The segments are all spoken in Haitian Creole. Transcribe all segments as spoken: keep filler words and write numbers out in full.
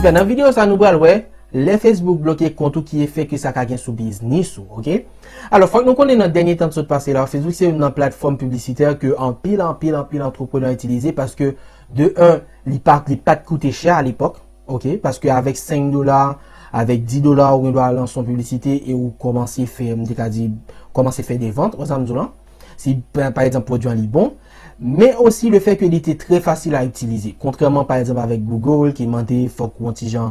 Nan videyo sa nou pral wè lè Facebook bloke kont ou ki efè ke sa ka gen sou biznis ou, oke? Alò, fòk nou konnen nan dènye tan sot pase la, Facebook se youn nan platfòm piblisitè ke anpil, anpil, anpil antreprenè itilize paske de un, li pa, li pa t koute chè alepòk, oke? Paske avèk senk dola, avèk dis dola, ou gen dwa lanse yon piblisite e ou kòmanse fè, m te ka di, kòmanse fè de vant, ou sa m di w lan. Si, pa, pa egzanp, pwodui an li bon, men osi le fè ke li te trè fasil a itilize. Kontrèman, pa egzanp, avèk Google, ki mande fòk ou yon ti jan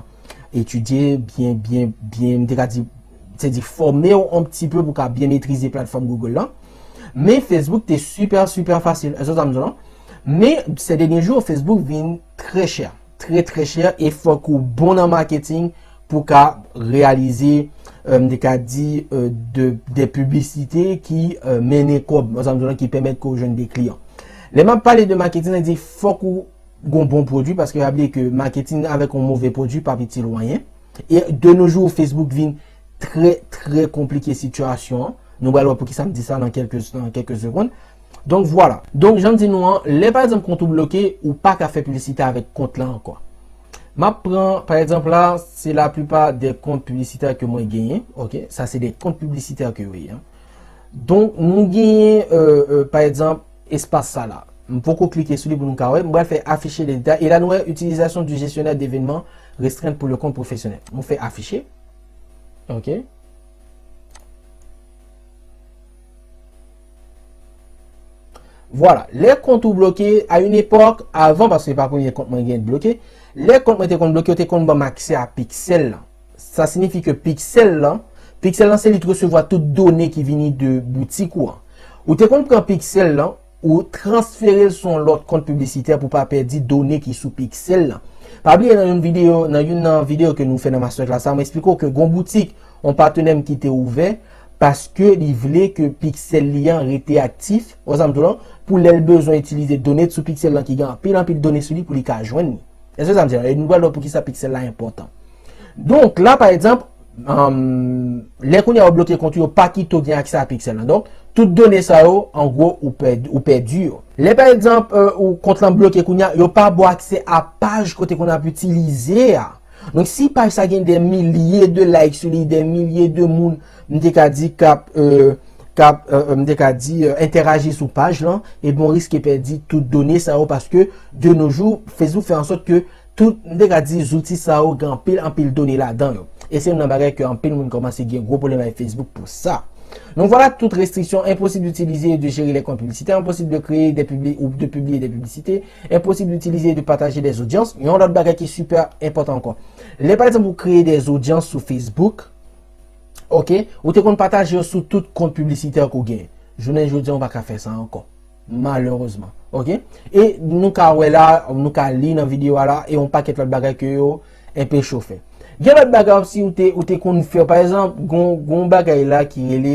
etidye, byen, byen, byen, m te ka di, se di fòme w yon ti pe pou ka byen metrize platfòm Google lan. Men Facebook te sipè, sipè fasil. Èske w sa m di w lan? Men, se dènye jou, Facebook vin trè chè. Trè, trè chè. E fòk ou bon nan marketing pou ka reyalize, euh, m te ka di, euh, de, de piblisite ki, euh, mennen kòb, ou sa m di w lan, ki pèmèt ke w jwenn de kliyan. Lè m ap pale de marketing, sa di fòk ou gon bon pwodui, paske pa bliye ke marketing avèk yon move pwodui p ap itil ou anyen. E de nos jours, Facebook vin trè, trè konplike sitiyasyon an. Nou pral wè poukisa m di sa nan kèlke, nan kèlke segonn. Donk, vwala. Donk, jan m di nou an, lè, pa egzanp, kont ou bloke, ou pa ka fè piblisite avèk kont lan ankò. M ap pran, pa egzanp, la, se laplipa de kont piblisitè ke mwen genyen. Oke? Sa se de kont piblisitè ke yo ye, an. Donk, nou genyen, euh, euh, pa egzanp, espas sa la. M poko klike sou li pou nou ka wè. M pral fè afficher les détails. E la, nou wè utilisation du gestionnaire d'événements restreinte pour le compte professionnel. Nou fè afficher. Oke? Vwala. Lè kont ou bloke, a yon epòk, avan, paske se pa premye kont mwen gen bloke, lè kont mwen te konn bloke, yo te konn ban m aksè a Pixel lan. Sa siyifi ke Pixel lan, Pixel lan se li ki resevwa tout done ki vini de boutik ou an. Ou te konn pran Pixel lan, ou transfere l sou yon lòt kont piblisitè pou pa pèdi done ki sou Pixel lan. Pa bliye nan yon videyo, nan youn nan videyo ke nou fè nan masterclass la, mwen eksplike w ke gon boutik, yon patnè m ki te ouvè, paske li vle ke Pixel li an rete aktif, ou sa m di w lan, pou lè l bezwen itilize done sou Pixel lan ki gen anpil, anpil done sou li pou li ka jwenn li. Èske sa m di la? E nou pral wè poukisa Pixel la enpòtan. Donk, la, pa egzanp, um, lè kounye a yo bloke kont ou, yo pa kite w gen aksè a Pixel lan. Donk, tout done sa yo, an gwo, ou pèdi, ou pèdi yo. Lè, pa egzanp, euh, ou kont lan bloke kounye a, yo pa ba w aksè a paj kote ke w ap itilize a. Donk, si paj sa gen de milye de like sou li, de milye de moun, m te ka di, k ap, euh, k ap, euh, m te ka di, euh, entèraji sou paj lan, ebyen, w riske pèdi tout done sa yo, paske, de nos jours, Facebook fè an sòt ke tout, m te ka di, zouti sa yo gen anpil, anpil done ladan yo. E se youn nan bagay ke anpil moun kòmanse gen gwo pwoblèm avèk Facebook pou sa. Donc voilà, toute restriction, impossible d'utiliser et de gérer les comptes publicitaires, impossible de créer des publi-, ou de publier des publicités, impossible d'utiliser et de partager des audiences. Yon lòt bagay ki sipè enpòtan ankò. Lè, pa egzanp, ou kreye de odyans sou Facebook, oke, ou te konn pataje yo sou tout kont piblisitè ke w genyen. Jounen jodi a, ou pa ka fè sa ankò. Malerezman. Oke? E nou ka wè la, nou ka li nan videyo a la, e yon pakèt lòt bagay ke yo enpe chofe. Gen lòt bagay osi ou te, ou te konn fè. Pa egzanp, gon, gon bagay la ki rele,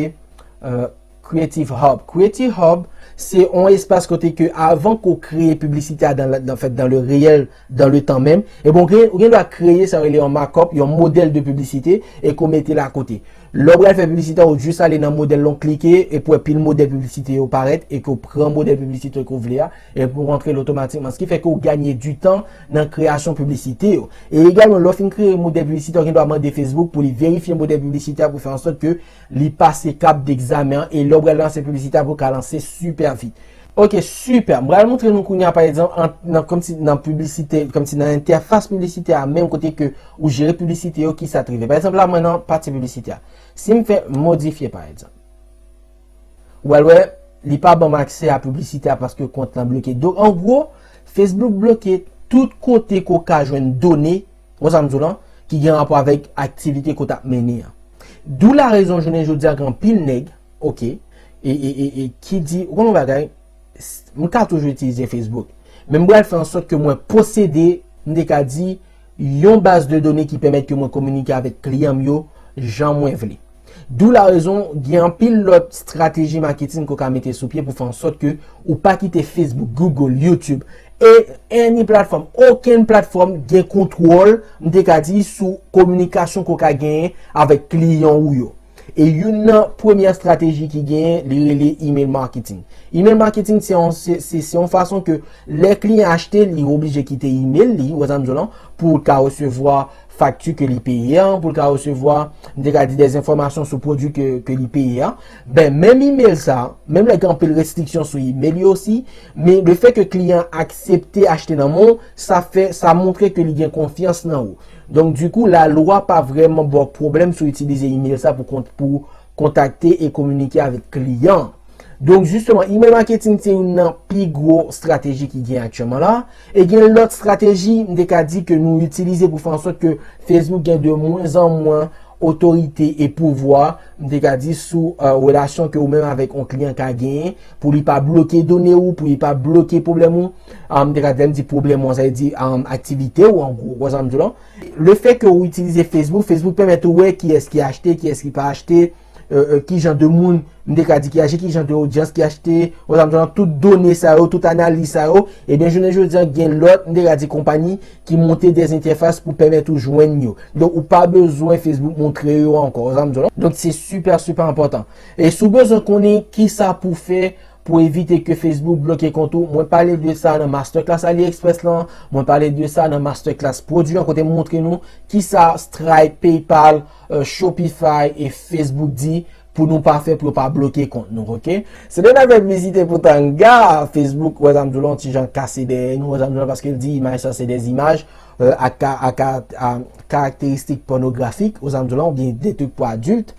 euh, Creative Hub. Creative Hub, se yon espas kote ke avan ke w kreye piblisite a dan, dan, fèt, dan le reyèl, dan le tan menm, ebyen, ou gen, ou gen dwa kreye sa yo rele yon markup, yon modèl de piblisite, e ke w mete l akote. Lè w pral fè piblisite a, ou jis ale nan modèl lan, w klike, epi w wè pil modèl piblisite yo parèt, e ke w pran modèl piblisite ke w vle a, epi w rantre l otomatikman. Sa ki fè ke w ganye du tan nan kreyasyon piblisite yo. E egalman, lè w fin kreye modèl piblisite, ou gen dwa mande Facebook pou li verifye modèl piblisite a pou fè an sòt ke li pase kap degzamen an, e lè w pral lanse piblisite a, pou w ka lanse sipè vit. Oke, sipè. M pral montre nou kounye a, pa egzanp, an, nan, kòmsi nan piblisite, kòmsi nan entèfas piblisite a, menm kote ke ou jere piblisite yo, ki sa t rive. Pa egzanp, la, mwen nan pati piblisite a. Si m fè modifye, pa egzanp, ou pral wè, li pa ban m aksè a piblisite a paske kont lan bloke. Donk, an gwo, Facebook bloke tout kote ke w ka jwenn done, ou sa m di w lan, ki gen rapò avèk aktivite ke w t ap mennen an. D'où la raison, jounen jodi a, gen anpil nèg, oke, e, e, e, e ki di, ou konn yon bagay, s-, m ka toujou itilize Facebook. Men m pral fè an sòt ke mwen posede, m te ka di, yon baz de done ki pèmèt ke mwen kominike avèk kliyan m yo jan mwen vle. D'où la raison, gen anpil lòt estrateji maketing ke w ka mete sou pye pou fè an sòt ke ou pa kite Facebook, Google, YouTube, e any platfòm, okenn platfòm gen kontwòl, m te ka di, sou kominikasyon ke w ka genyen avèk kliyan ou yo. E youn nan premyè estrateji ki genyen, li rele email marketing. Email marketing, se yon, se, se, se yon fason ke lè kliyan achte, li oblije kite email li, ou wè sa m di w lan, pou l ka resevwa fakti ke li peye an, pou l ka resevwa, m te ka di, dèzenfòmasyon sou pwodui ke, ke li peye an. Ben, menm email sa, menm lè gen anpil restriksyon sou email yo osi, men lefètke kliyan aksepte achte nan men w, sa fè, sa montre ke li gen konfyans nan ou. Donk, dikou, lalwa pa vrèman ba w pwoblèm si w itilize email sa pou kont-, pou kontakte e kominike avèk kliyan. Donk, jisteman, email marketing se youn nan pi gwo estrateji ki gen aktyèlman la. E gen lòt estrateji, m te ka di, ke nou itilize pou fè an sòt ke Facebook gen de mwen an mwen otorite e pouvwa, m te ka di, sou, euh, relasyon ke ou menm avèk yon kliyan ka genyen, pou li pa bloke done ou, pou li pa bloke pwoblèm ou. Ah, m te ka di, lè m di pwoblèm ou, sa vle di, ah, aktivite ou, an gwo, ou wè sa m di w lan. Lefètke ou itilize Facebook, Facebook pèmèt ou wè kiyès ki achte, kiyès ki pa achte, euh, euh, ki jan de moun, m te ka di ki achte, ki jan de odyans ki achte, ou wè sa m di w lan, tout done sa yo, tout analiz sa yo, ebyen, jounen jodi a, gen lòt, m te ka di konpayi ki monte dè entèfas pou pèmèt ou jwenn yo. Donk, ou pa bezwen Facebook montre yo ankò, ou wè sa m di w lan. Donk, se sipè, sipè enpòtan. E si w bezwen konnen kisa pou fè pou evite ke Facebook bloke kont ou, mwen pale de sa nan masterclass AliExpress lan, mwen pale de sa nan masterclass pwodui an, kote m montre nou kisa Stripe, PayPal, euh, Shopify e Facebook di pou nou pa fè, pou yo pa bloke kont nou, oke? Se de nèg vizite pou tanga, Facebook, ou wè sa m di w lan, ti jan kase dèyè nou, ou wè sa m di w lan, paske l di imaj sa se de imaj, euh, ak, ak, ak, ak karakteristik pònografik, ou wè sa m di w lan, oubyen de trik pou adilt,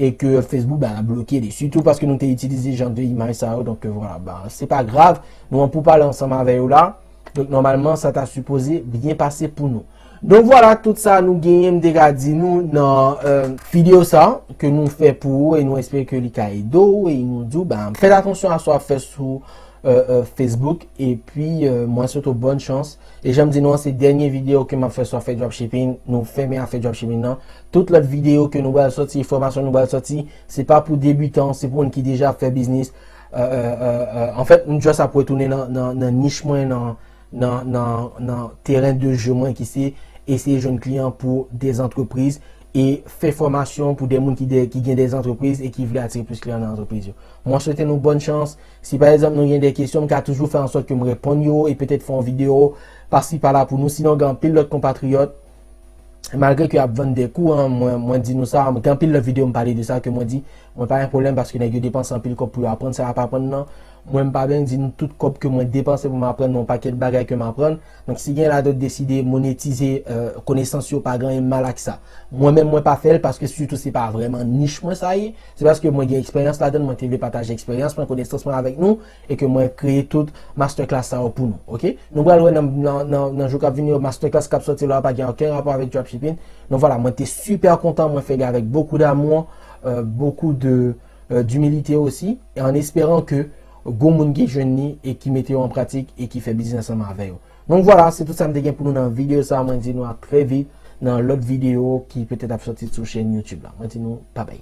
e ke Facebook, ben, bloke li. Sitou paske nou te itilize jan de imaj sa yo, donk, euh, vwala, ben, se pa grav, nou an pou pale ansanm avè yo la, donk, nòmalman, sa ta sipoze byen pase pou nou. Donk vwala, tout sa nou genyen, m te ka di nou nan, euh, videyo sa ke nou fè pou ou e nou espere ke li ka ede w e nou di w, ben, fè atansyon a sa w ap fè sou, euh, euh, Facebook. Epi, euh, mwen swete w bòn chans. E jan m di nou an, se dènye videyo ke m ap fè sou afè dropshipping. Nou fèmen afè dropshipping nan. Tout lòt videyo ke nou pral sòti, fòmasyon nou pral sòti, se pa pou debitan, se pou moun ki deja ap fè biznis. Euh, euh, euh, euh, anfèt, m just ap retounen nan, nan, nan nich mwen, nan, nan, nan, nan teren de je mwen ki se eseye jwenn kliyan pou de antrepriz e fè fòmasyon pou de moun ki, de, ki gen de antrepriz e ki vle atire plis kliyan nan antrepriz yo. Mwen swete nou bòn chans. Si pa egzanp nou gen de kesyon, m ka toujou fè an sòt ke m reponn yo e petèt fè yon videyo pasi pala pou nou. Sinon, gen anpil lòt konpatriyòt, malgre ke y ap vann de kou, an, mwen, mwen di nou sa, gen anpil lòt videyo m pale de sa, ke mwen di, mwen pa gen pwoblèm paske nèg yo depanse anpil kòb pou yo aprann sa y ap aprann nan. Mwen, m pa bezwen di nou tout kòb ke mwen depanse pou m aprann nan yon pakèt bagay ke m aprann. Donk, si gen ladan yo deside monetize, euh, konesans yo, pa gen anyen mal ak sa. Mwen menm, mwen pa fè l paske sitou se pa vrèman nich mwen sa ye. Se paske mwen gen eksperyans ladan l, mwen te vle pataje eksperyans mwen, konesans mwen avèk nou, e ke mwen kreye tout masterclass sa yo pou nou, oke? Nou pral wè nan, nan, nan, nan jou k ap vini yo, masterclass k ap sòti la pa gen okenn rapò avèk dropshipping. Donk vwala, mwen te sipè kontan, mwen fè li avèk bokou damou, euh, bokou de, euh, d'imilite osi, e an esperan ke gwo moun ki jwenn li e ki mete yo an pratik e ki fè biznis ansanm avè yo. Donk vwala, se tout sa m te gen pou nou nan videyo sa. Mwen di nou a trè vit nan lòt videyo ki petèt ap sòti sou chèn YouTube la. Mwen di nou babay.